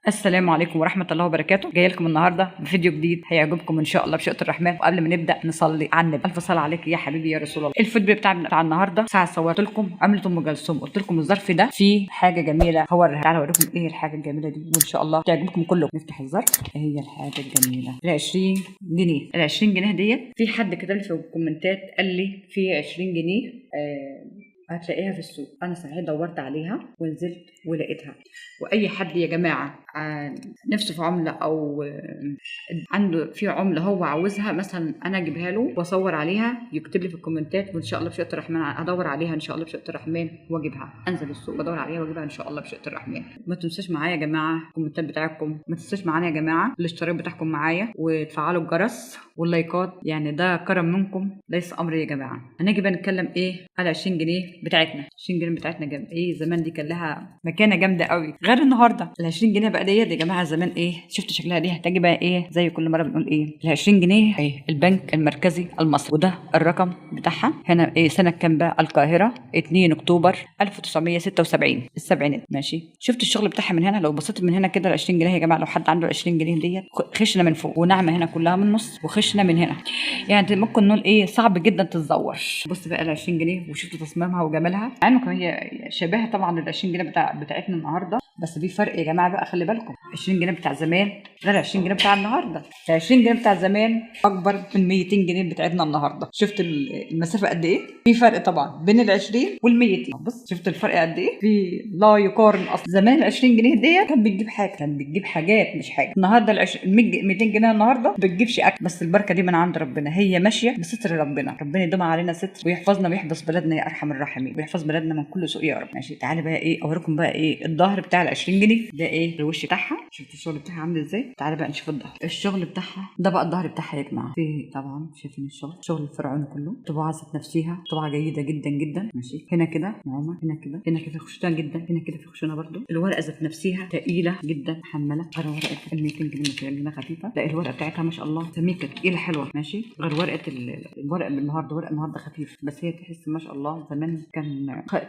السلام عليكم ورحمة الله وبركاته. جاي لكم النهارده بفيديو جديد هيعجبكم ان شاء الله بشيئة الرحمن. وقبل ما نبدا نصلي على النبي، الف صلاة عليك يا حبيبي يا رسول الله. الفيديو بتاع النهارده ساعة صورت لكم عمله ام كلثوم، قلت لكم الظرف ده فيه حاجة جميلة هوريها، تعالوا اوريكم ايه الحاجة الجميلة دي وان شاء الله تعجبكم كلكم. نفتح الظرف، ايه هي الحاجة الجميلة؟ ال 20 جنيه. ال 20 جنيه ديت في حد كتب لي في الكومنتات قال لي في 20 جنيه هتلاقيها في السوق. انا صحيح دورت عليها ونزلت ولقيتها. واي حد يا جماعة نفسه في عمله او عنده في عمله هو عاوزها مثلا انا اجيبها له واصور عليها، يكتب لي في الكومنتات وان شاء الله بشيئة الرحمن ادور عليها ان شاء الله بشيئة الرحمن واجيبها. انزل السوق وادور عليها واجيبها ان شاء الله بشيئة الرحمن. ما تنسوش معايا يا جماعة الكومنتات بتاعتكم، ما تنسوش معانا يا جماعة الاشتراك بتاعكم معايا وتفعلوا الجرس واللايكات، يعني ده كرم منكم ليس امر يا جماعة. هنيجي بقى نتكلم ايه على 20 جنيه بتاعتنا. 20 جنيه بتاعتنا جنب ايه زمان دي كان لها مكانه جامدة قوي غير النهارده. ال 20 جنيه بقى ديت يا جماعة زمان ايه شفت شكلها دي، هتجي بقى ايه زي كل مرة بنقول ايه ال 20 جنيه ايه البنك المركزي المصري، وده الرقم بتاعها هنا ايه سنة كام بقى؟ القاهرة 2 اكتوبر 1976 السبعينات. ماشي، شفت الشغل بتاعها من هنا؟ لو بصيت من هنا كده ال 20 جنيه يا جماعة، لو حد عنده 20 جنيه ديت خشنه من فوق وناعمه هنا كلها من النص وخشنه من هنا، يعني ممكن نقول ايه صعب جدا تتزور. بص بقى ال 20 جنيه وشفت تصميمها وجمالها، مع انه هي شبهها طبعا لل 20 جنيه بتاعتنا النهارده، بس في فرق يا جماعة بقى خلي بالكم. 20 جنيه بتاع زمان غير 20 جنيه بتاع النهارده. ال 20 جنيه بتاع زمان اكبر من 200 جنيه بتاعتنا النهارده. شفت المسافة قد ايه؟ في فرق طبعا بين ال 20 وال 200. بص شفت الفرق قد ايه؟ في لا يقارن اصلا. زمان ال 20 جنيه ديت كان بتجيب حاجة، كان بتجيب حاجات مش حاجة. النهارده ال 200 جنيه النهارده بتجيبش اكل، بس البركة دي من عند ربنا، هي ماشية بستر ربنا. ربنا يدوم علينا ستر ويحفظنا ويحفظ بلدنا يا ارحم الراحمين، ويحفظ بلدنا من كل سوء يا رب. ماشي، تعالي بقى ايه اوريكم بقى ايه الظهر بتاع ال 20 جنيه ده ايه الوش بتاعها. شفت الشغل بتاعها عامل ازاي؟ تعالي بقى نشوف الظهر، الشغل بتاعها ده بقى الظهر بتاعها يا جماعة. في طبعا شايفين الشغل، شغل الفرعون كله، طباعه ذات نفسها، طباعه جيدة جدا جدا. ماشي، هنا كده نعومة، هنا كده، هنا كده خشونة جدا، هنا كده في خشونة برده. الورقة ذات نفسها ثقيلة جدا، محمله غير ورقة ال 200 جنيه خفيفة، لا الورقة بتاعتها ما شاء الله سميكة ثقيلة حلوة. ماشي، غير ورقة الورقة النهارده، ورقة النهارده خفيف، بس هي تحس ما شاء الله زمان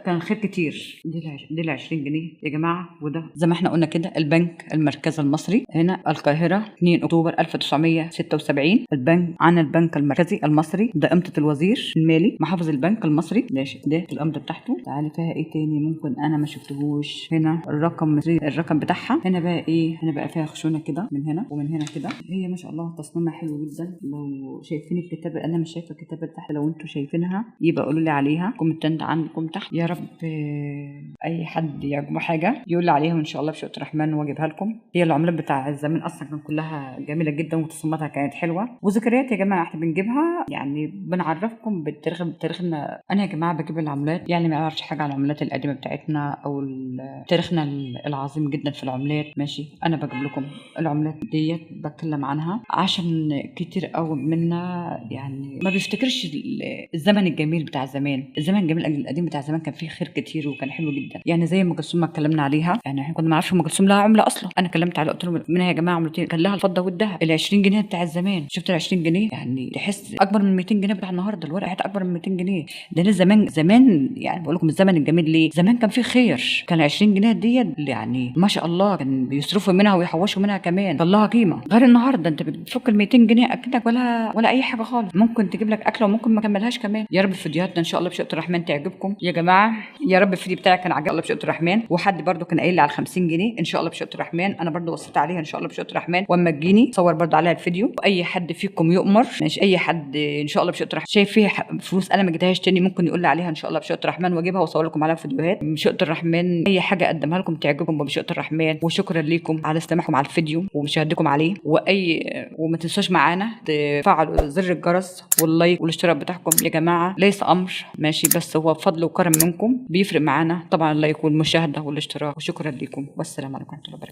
كان خير كتير. دي ال 20 جنيه يا جماعة. وده زي ما احنا قلنا كده البنك المركزي المصري هنا القاهرة 2 اكتوبر 1976، البنك عن البنك المركزي المصري، ده امضة الوزير المالي محافظ البنك المصري. ماشي، ده الامضة بتاعته. تعالي فيها ايه تاني ممكن انا ما شفتهوش؟ هنا الرقم بتاعها. هنا بقى ايه؟ هنا بقى فيها خشونة كده من هنا ومن هنا كده. هي ما شاء الله تصميمها حلو جدا. لو شايفين الكتابة، انا مش شايفه الكتابة تحت، لو انتوا شايفينها يبقى قولوا لي عليها كومنتات عندكم تحت. يا رب اي حد يعجبه حاجة يقول لي عليها وان شاء الله بشيئة الرحمن واجيبها لكم. هي العملات بتاع الزمان اصلا كان كلها جميلة جدا وتصميماتها كانت حلوة وذكريات يا جماعة احنا بنجيبها، يعني بنعرفكم بالتاريخ بتاريخنا. انا يا جماعة بجيب العملات، يعني ما اعرفش حاجة عن العملات القديمة بتاعتنا او تاريخنا العظيم جدا في العملات. ماشي، انا بجيب لكم العملات ديت بتكلم عنها عشان كتير قوي منا يعني ما بيفتكرش الزمن الجميل بتاع زمان. الزمن الجميل القديم بتاع زمان كان فيه خير كتير وكان حلو جدا. يعني زي ام كلثوم ما اتكلمنا عليها، يعني احنا كنا ما نعرفش ام كلثوم لها عمله اصلا. انا كلمت على قلت لهم منها يا جماعة عملتين، كان لها الفضة والذهب. ال 20 جنيه بتاع زمان، شفت ال 20 جنيه يعني تحس اكبر من 200 جنيه بتاع النهارده، الورقة اكبر من 200 جنيه. ده زمان زمان، يعني بقول لكم الزمن الجميل ليه؟ زمان كان فيه خير، كان 20 جنيه ديت يعني ما شاء الله كان بيصرفوا منها ويحوشوا منها كمان، كان لها قيمة. غير النهارده انت بتفك ال 200 جنيه اكنك ولا اي حاجة خالص، ممكن تجيب لك اكله وممكن ما كملهاش كمان. يا رب فيديوهاتنا ان شاء الله بشيئة الرحمن تعجبكم يا جماعة. يا رب الفيديو بتاعي كان عجب الله بشيئة الرحمن. وحد برده كان قايل لي على 50 جنيه ان شاء الله بشيئة الرحمن، انا برده وصيت عليها ان شاء الله بشيئة الرحمن، واما تجيني صور برده عليها الفيديو. واي حد فيكم يؤمر، ماشي، اي حد ان شاء الله بشيئة الرحمن شايف فيها فلوس انا ما جبتهاش تاني ممكن يقول لي عليها ان شاء الله بشيئة الرحمن واجيبها واصور لكم عليها فيديوهات بشيئة الرحمن. اي حاجة اقدمها لكم تعجبكم بمشيئة الرحمن. وشكرا ليكم على استماعكم على الفيديو ومشاهدتكم عليه. وما تنسوش معانا تفعلوا زر الجرس وال like والاشتراك بتاعكم يا جماعة، ليس امر ماشي، بس هو فضل وكرم منكم بيفرق معانا طبعا ال like والمشاهدة والاشتراك. وشكرا لكم والسلام عليكم ورحمة الله.